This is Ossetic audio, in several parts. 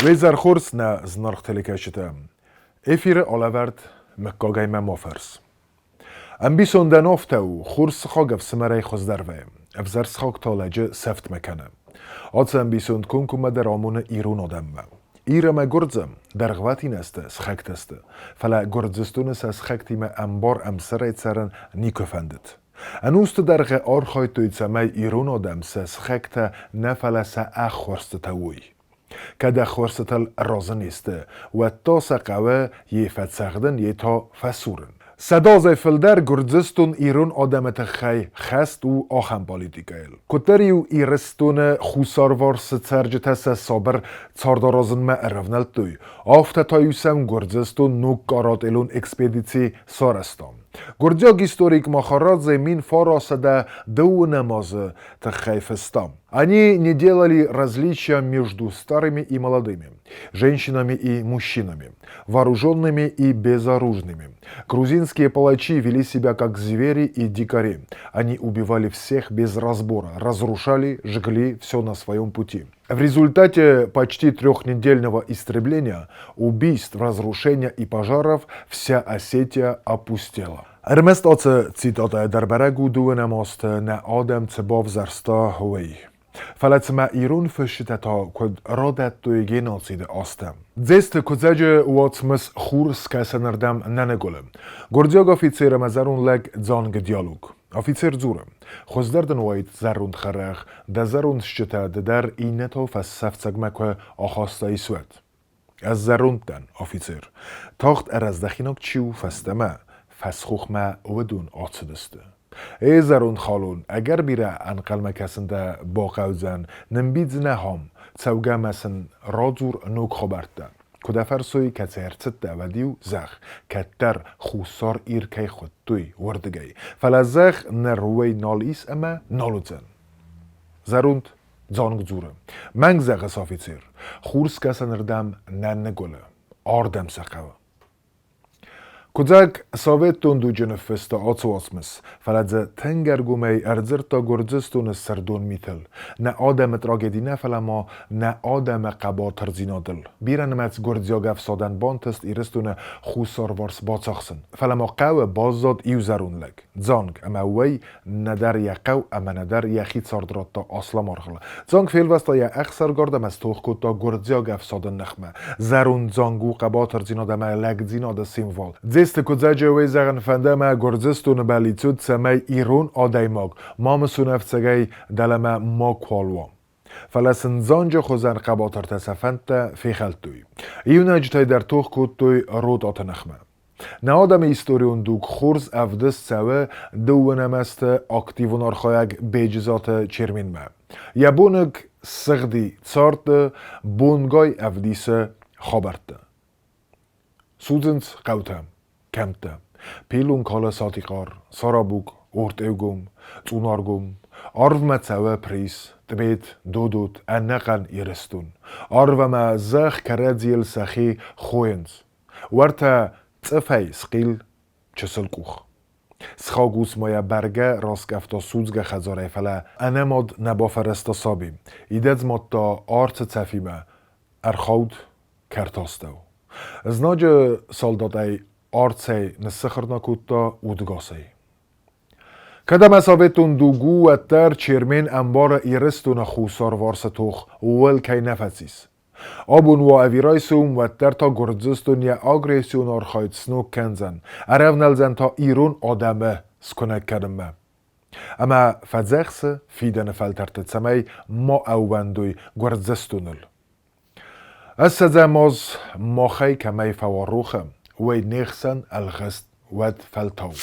Уе зӕр хорз, нӕ зынаргъ телекӕсджытӕ! Эфиры алӕвӕрд Мыггагӕй мӕ ма фӕрс. Ӕмбисондӕн афтӕ у, хорз сыхаг ӕфсымӕрӕй хуыздӕр вӕййы, ӕвзӕр сыхаг та лӕджы сӕфтмӕ кӕны. Ацы ӕмбисонд комкоммӕ дӕр амоны ирон адӕммӕ. Ир ӕмӕ Гуырдзы дӕргъвӕтин ӕзты сыхӕгтӕ сты, фӕлӕ Гуырдзыстоны сӕ сыхӕгтимӕ ӕмбар-ӕмсӕрӕй цӕрын никуы фӕндыд. Ӕнусты дӕргъы архайдтой, цӕмӕй ирон адӕм сӕ сыхӕгтӕ нӕ, фӕлӕ сӕ ӕххуырстытӕ уой. Кӕд ӕххуырстытыл разы не сты, уӕд та сӕ хъӕуы йе фӕцӕгъдын, йе та фӕсурын. Сӕдӕазӕй фылдӕр Гуырдзыстон ирон адӕмы тыххӕй хӕст у ахӕм политикӕйыл. Куыддӕр-иу Ирыстоны хуссарварсы цӕрджытӕ сӕ сабыр цардаразынмӕ ӕрӕвнӕлдтой, афтӕ та-иу сӕм Гуырдзыстон ног карателон экспедици сарӕзта. Гуырдзиаг историк Махарадзе 1912 азы тыххӕй фыста: Они не делали различия между старыми и молодыми, женщинами и мужчинами, вооруженными и безоружными. Грузинские палачи вели себя как звери и дикари. Они убивали всех без разбора, разрушали, жгли все на своем пути. В результате почти трехнедельного истребления, убийств, разрушения и пожаров вся Осетия опустела. Ӕрмӕст ацы цитатӕ дӕр бӕрӕг у дыууынӕм азты нӕ адӕм цы бавзӕрста, уый. Фӕлӕ цымӕ ирон фысджытӕ та куыд радӕттой геноциды азтӕ? Дзесты Куыдзӕджы уацмыс Хур скӕсӕнырдӕм нӕ ныгуылы. Гуырдзиаг офицер ӕмӕ зӕронд лӕг Дзангы диалог. Офицер дзуры: Хуыздӕр дын уаид зӕронд хӕрӕг, дӕ зӕронд стджытӕ ды дӕр иннӕтау фӕсӕфцӕгмӕ куы ахастаис, уӕд. Ӕз зӕронд дӕн, офицер. Тагъд ӕрӕздӕхинаг чи у фӕстӕмӕ, фӕсхохмӕ уыдон ацыдысты. Эй, зӕронд халон, ӕгӕр бирӕ ӕнхъӕлмӕ кӕсын дӕ бахъӕудзӕн, нымбидзынӕ хам, цӕугӕ мӕ сын радзур ног хабӕрттӕ. Куы дӕ фӕрсой, кӕцӕй ӕрцыдтӕ, уӕд-иу зӕгъ, кӕддӕр Хуссар Ир кӕй хуыдтой, уырдыгӕй. Фӕлӕ зӕгъ, ныр уый нал ис ӕмӕ нал уыдзӕн. Зӕронд Дзонг дзуры. Мӕнг зӕгъыс, офицер. Хурскӕсӕнырдӕм нӕ ныгуылы. Ардӕм сӕ хъӕуы. Куыдзӕг советон дуджы ныффыста ацы уацмыс, фӕлӕ дзы тынг ӕргомӕй ӕрдзырдта Гуырдзыстоны сырдон митыл, нӕ адӕмы трагеди нӕ, фӕлӕ ма нӕ адӕмы хъӕбатырдзинадыл. Бирӕнымӕц гуырдзиаг ӕфсадӕн бантыст Ирыстоны хуссарварс бацахсын, фӕлӕ ма хъӕуы баззад иу зӕронд лӕг, Дзанг, ӕмӕ уый нӕдӕр йӕ хъӕу ӕмӕ нӕдӕр йӕхи цард радта Асламаргъыл. Дзанг фелвӕста йӕ ӕхсаргард ӕмӕ стох кодта гуырдзиаг ӕфсады ныхмӕ. Зӕронд Дзанг у хъӕбатырдзинад ӕмӕ лӕгдзинады символ. Дзесты Куыдзӕджы уый зӕгъын фӕнды ӕмӕ Гуырдзыстоны бӕллиц уыд, цӕмӕй ирон адӕймаг Мамысон ӕфцӕгӕй дӕлӕмӕ макуал уа. Фӕлӕ сын Дзанджы хуызӕн хъӕбатыртӕ сӕ фӕндтӕ фехӕлдтой. Иунӕджытӕй дӕр тох кодтой ротаты ныхмӕ. Нӕ адӕмы историон дуг хорз ӕвдыст цӕуы дыууынӕм азты активон архайӕг Беджызаты Черменмӕ. Йӕ боныг сыгъди царды, бонгай ӕвдисы хабӕрттӕ. Судзынц хъӕутӕ, кӕмттӕ. Пелун калы Сатихъар, Сарабук, Ортъеугом, Цъунаргом. Арвмӕ цӕуы Прис, Тъбет, Додот, ӕнӕхъӕн Ирыстон. Арв ӕмӕ зӕхх кӕрӕдзийыл сӕхи хойынц. Уӕртӕ цъыфӕй схъил чысыл къух. Сыхаг ус ма йӕ бӕргӕ раскъӕфта судзгӕ хӕдзарӕй, фӕлӕ ӕнӕмад нӕ бафӕрӕзта саби. Идӕдз мад та арцы цӕфимӕ ӕрхауд кӕртастӕу. Знаджы салдат ӕй арцӕй ныссыхырна кодта удгасӕй. Кӕд ӕмӕ советон дуг у, уӕддӕр Чермен ӕмбары Ирыстоны хуссарварсы тох ууыл кӕй нӕ фӕцис. Абон уа ӕви райсом, уӕддӕр та Гуырдзыстон йӕ агрессион архайд сног кӕндзӕн, ӕрӕвналдзӕн та ирон адӕмы скуынӕг кӕнынмӕ. Ӕмӕ фӕдзӕхсы фидӕны фӕлтӕрты, цӕмӕй ма ӕууӕндой Гуырдзыстоныл. Ӕссӕдзӕм аз махӕй кӕмӕй фӕуа рохы, уый не хсӕн ӕлгъыст уӕд фӕлтау.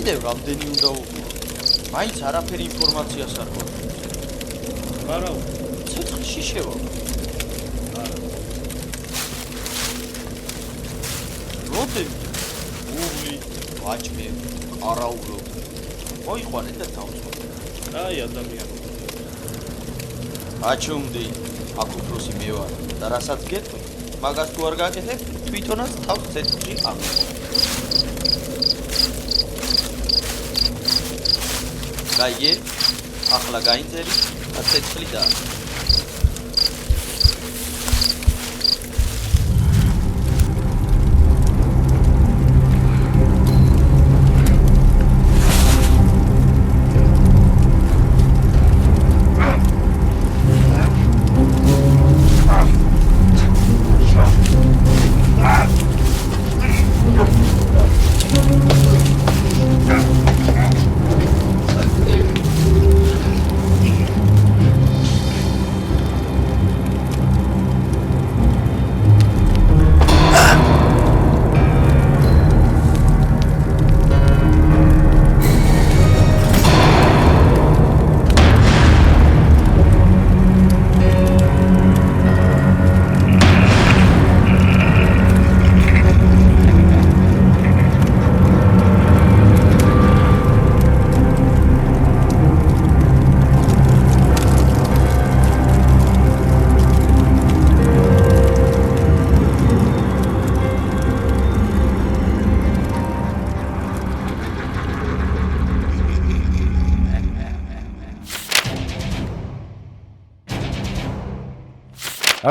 კიდევ რამდენი უნდა ვუყურო? მაინც არაფერ ინფორმაციას არ გვაქვს. არა. ცეცხლში შევალ. არა. როდები? ურლი, ვაჭმები, ყარაულობ. მოიყვანე და დავწვავ. კაი ადამიანი. აჩუმდი, აქ უფროსი მე ვარ და რასაც გეტყვი, მაგას თუ არ გააკეთებ, თვითონაც თავს ცეცხლში აღიყვან. გაიგე? ახლა გაინძელი და ცეცხლი დაახსნა.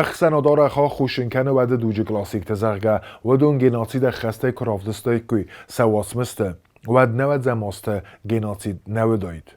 Ӕхсӕнад арӕх аххосджын кӕны уӕды дуджы классикты, зӕгъгӕ, уыдон геноцид ӕххӕстӕй куы равдыстаиккой сӕ уацмысты, уӕд нӕуӕдзӕм азты геноцид нӕ уыдаид.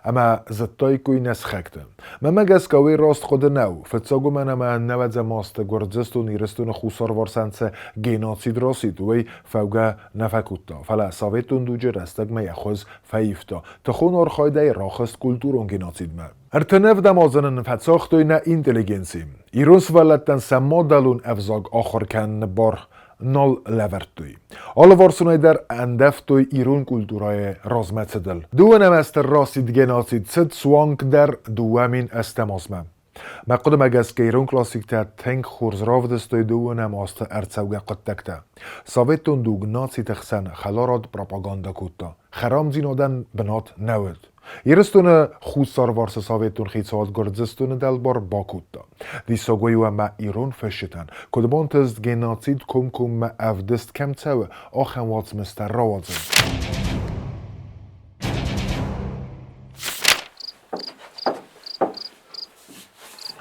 Ӕмӕ зыдтаиккой нӕ сыхӕгты. Мӕнмӕ гӕсгӕ уый раст хъуыды нӕу, фыццаг уымӕн ӕмӕ нӕуӕдзӕм азты Гуырдзыстон Ирыстоны хуссарварсӕн цы геноцид рацыд, уый фӕугӕ нӕ фӕкодта, фӕлӕ советон дуджы рӕстӕгмӕ йӕ хуыз фӕивта, тыхон архайдӕй рахызт культурон геноцидмӕ. Ӕртын ӕвдӕм азы нын фӕцагътой нӕ интеллигенци. Ирон сывӕллӕттӕн сӕ мадӕлон ӕвзаг ахуыр кӕныны бар нал лӕвӕрдтой. Алыварсонӕй дӕр ӕндӕвтой ирон культурӕйы размӕцыдыл. Дыууынӕм азты рацыд геноцид цыд суанг дӕр 2008 азмӕ. Мӕ хъуыдымӕ гӕсгӕ ирон классиктӕ тынг хорз равдыстой дыууынӕм азты ӕрцӕугӕ хъуыддӕгтӕ. Советон дуг нациты хсӕн хӕларад пропагандӕ кодта. Хӕрамдзинадӕн бынат нӕ уыд. Ирыстоны хуссарварсы советон хицауад Гуырдзыстоны дӕлбар бакодта. Диссаг уый у ӕмӕ ирон фысджытӕн, куыд бантыст геноцид комкоммӕ ӕвдыст кӕм цӕуы, ахӕм уацмыстӕ рауадзын.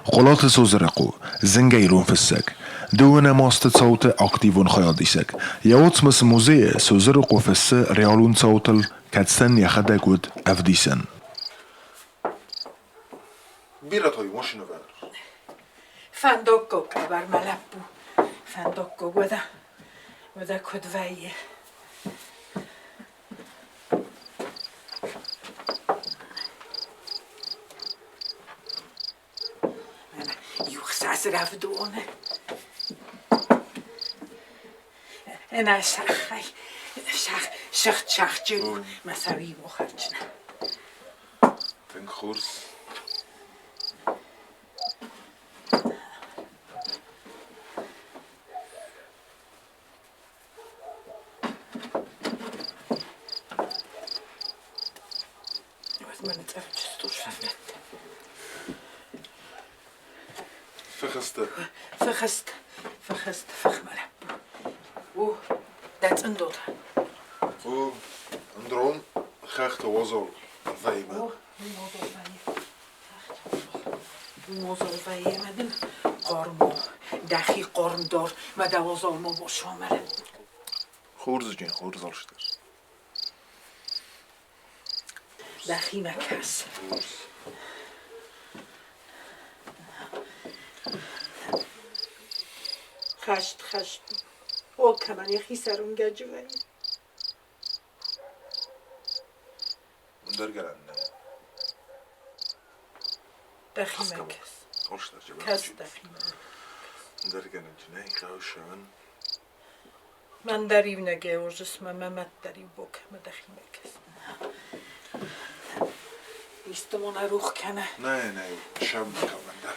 Хъулаты Созырыхъо, зынгӕ ирон фыссӕг, дыууынӕм азты цауты активон хайадисӕг. Йӕ уацмыс музейы Созырыхъо фыссы реалон цаутыл, кӕцытӕн йӕхӕдӕг уыд ӕвдисӕн. Бирӕтӕ машинӕ Фӕндаггаг къӕбӕр, мӕ лӕппу, фӕндаггаг, уӕдӕ, уӕдӕ куыд вӕййы? Иу хсӕз рӕвдоны. Ӕнӕ сахӕй сыгъд сахджын мӕ сӕуи мохарджын. Тынг хорз. Фыхысты. Фыхыст, фыхыст, фыхмӕ лӕппу. У, дӕ цъындотӕ. У, ӕндрон хӕхты уазал вӕймӕ. О, уазал вӕййы. Уазал вӕййы ӕмӕ дын хъарм у. Дӕхи хъарм дар, мӕ дӕ уазал ма басуа, мӕ лӕппу. Хорзджын, хорз алчидӕр. Дӕхимӕ кӕс. Хӕст, хӕст. О, кӕмӕн йӕхи сӕр уынгӕджы вӕййы. Ӕндӕр гӕнӕн нӕй. Дӕхимӕ кӕс. Кӕс дӕхимӕ. Ӕндӕр гӕнӕн нӕй, хъӕуы ссӕуын. Мӕн дӕр иунӕгӕй уарзыс мӕ мӕ мад дӕр иу бок ӕмӕ дӕхимӕ кӕс. Исты мын ӕрух кӕна. Нӕ, нӕ, сӕм кӕмӕндӕр.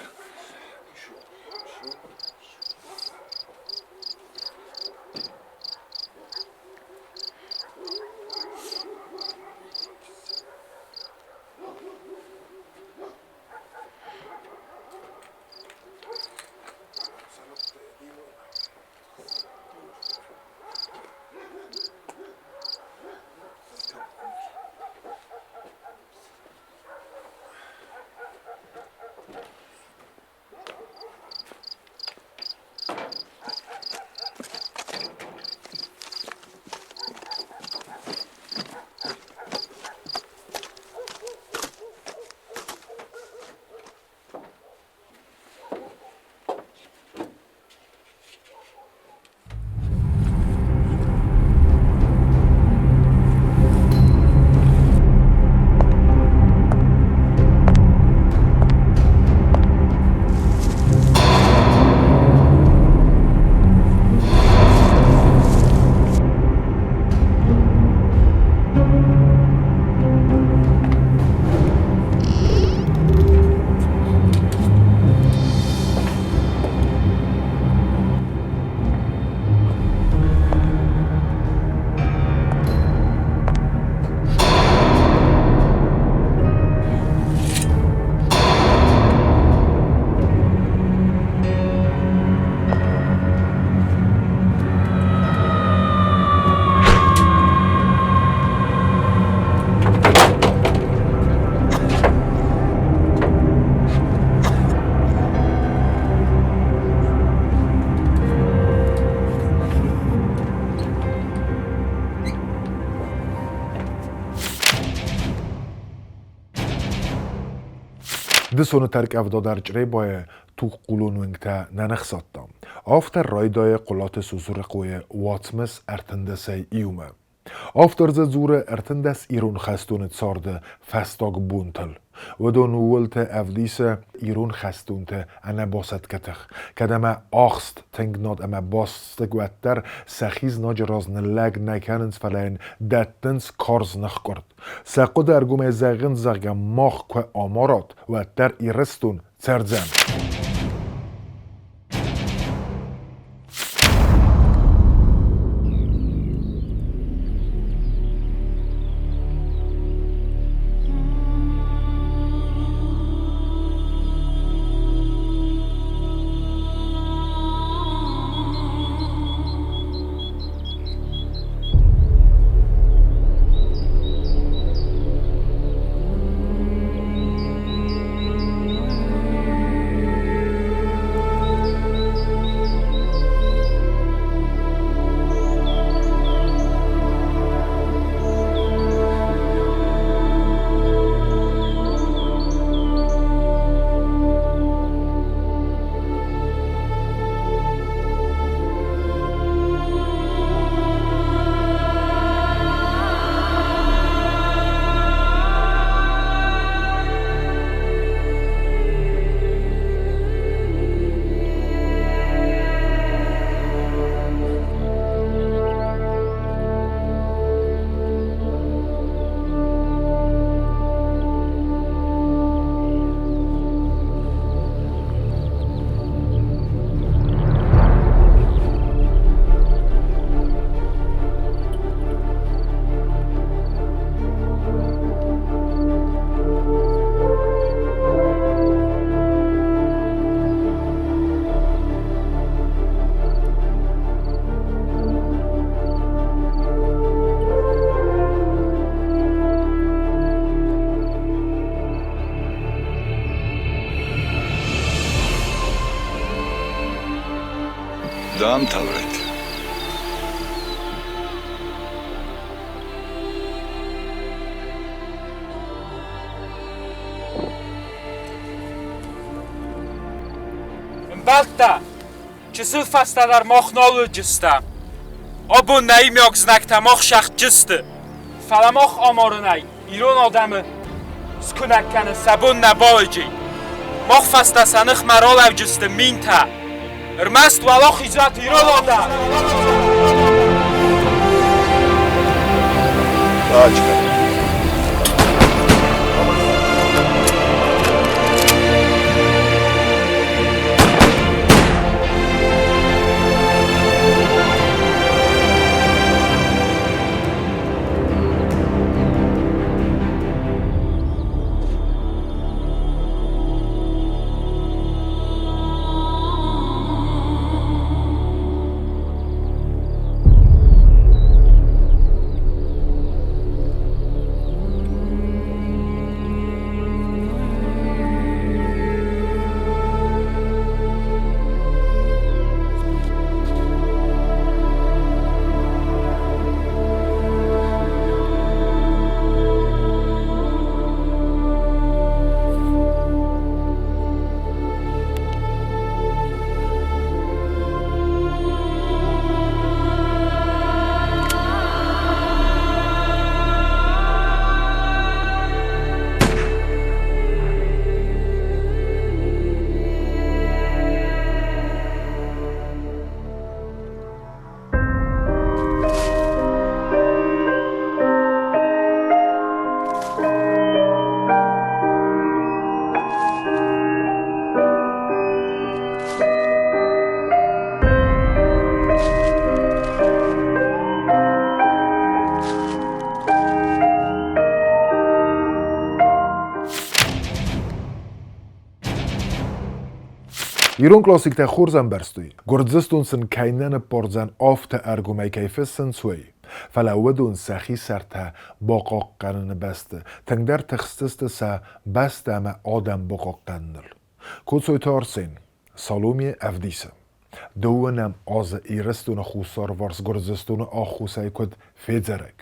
Дысоны тӕрккъӕвда дӕр Чъребайы тугхъулон уынгтӕ нӕ ныхсадта. Автор райдайы Хъуылаты Созырыхъойы уацмыс ӕртындӕсӕй иумӕ. Автор дзы дзуры 13 ирон хӕстоны царды фӕстаг бонтыл. Уыдон ууылты ӕвдисы ирон хӕстонты ӕнӕбасӕтгӕ тых, кӕд ӕмӕ ахст тынг над ӕмӕ бастыг уӕддӕр сӕхи знаджы раз ныллӕг нӕ кӕнынц, фӕлӕ йын дӕттынц карз ныхкъуырд. Сӕ хъуыды ӕргомӕй зӕгъынц, зӕгъгӕ, мах куы амарат, уӕддӕр Ирыстон цӕрдзӕн. დაამთავრეთ. Ӕмбӕлттӕ, чысыл фӕстӕдӕр мах нал уыдыстӕм. Абон нӕ иумиаг знӕгтӕ мах сӕхджысты. Фӕлӕ мах амарынӕй ирон адӕмы скуынӕг кӕнын сӕ бон нӕ бауыди. Мах фӕстӕ сӕ ныхмӕ ралӕуджысты минтӕ. Ӕрмӕст уӕлахизат ирон адӕм! Тачка. Ирон классиктӕ хорз ӕмбӕрстой, Гуырдзыстон сын кӕй нӕ ныппардзӕн афтӕ ӕргомӕй кӕй фыссынц, уый. Фӕлӕ уыдон сӕхи сӕртӕ бахъахъхъӕныны бӕсты тынгдӕр тыхстысты сӕ бӕстӕ ӕмӕ адӕм бахъахъхъӕныныл. Коцойты Арсен Саломе ӕвдисы, дыууынӕм азы Ирыстоны хуссарварс Гуырдзыстоны аххосӕй куыд федзӕрӕг.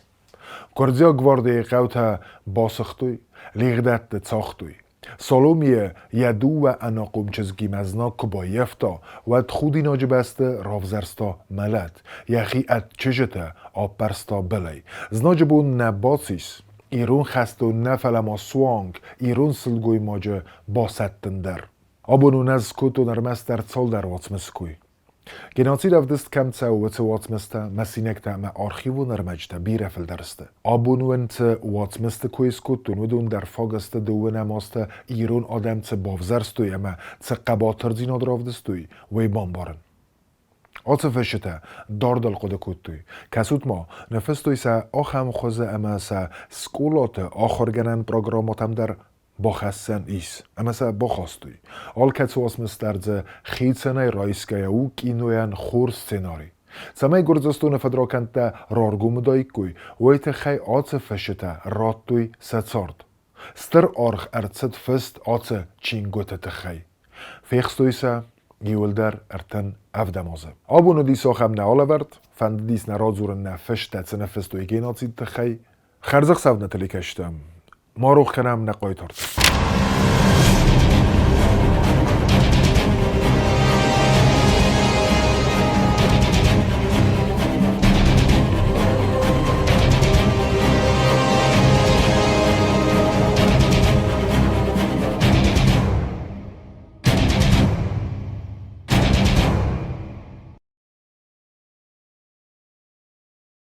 Гуырдзиаг гвардийы хъӕутӕ басыгътой, лигъдӕтты цагътой. Саломийы йӕ дыууӕ ӕнахъом чызгимӕ знаг куы баййӕфта, уӕд худинаджы бӕсты равзӕрста мӕлӕт, йӕхи ӕд чызджытӕ аппӕрста былӕй. Знаджы бон нӕ бацис, ирон хӕстон нӕ, фӕлӕ ма суанг ирон сылгоймаджы басӕттын дӕр. Абон уын ӕз скодтон ӕрмӕстдӕр цалдӕр уацмысы кой. Геноцид ӕвдыст кӕм цӕуы, уыцы уацмыстӕ, мысинӕгтӕ ӕмӕ архивон ӕрмӕджытӕ бирӕ фылдӕр сты. Абон уын цы уацмысты кой скодтон, уыдон дӕр фаг сты дыууынӕм азты ирон адӕм цы бавзӕрстой ӕмӕ цы хъӕбатырдзинад равдыстой, уый бамбарын. Ацы фысджытӕ дардыл хъуыды кодтой. Кӕсут-ма, ныффыстой сӕ ахӕм хуызы ӕмӕ сӕ скъолаты ахуыргӕнӕн программӕтӕм дӕр бахӕссӕн ис, ӕмӕ сӕ бахастой. Алкӕцы уацмыс дӕр дзы хицӕнӕй райсгӕйӕ у кинойӕн хорз сценари. Цӕмӕй Гуырдзыстоны фыдракӕндтӕ раргом уыдаиккой, уый тыххӕй ацы фысджытӕ радтой сӕ цард. Стыр аргъ ӕрцыд фыст ацы чингуыты тыххӕй. Фехстой сӕ иуылдӕр 37 азы. Абон уыдис ахӕм нӕ алӕвӕрд, фӕндыдис нӕ радзурын нӕ фыстӕ цы ныффыстой геноциды тыххӕй. Хӕрзӕхсӕв нӕ телекӕсджытӕм. Ма рох кӕнӕм нӕ хъайтарты.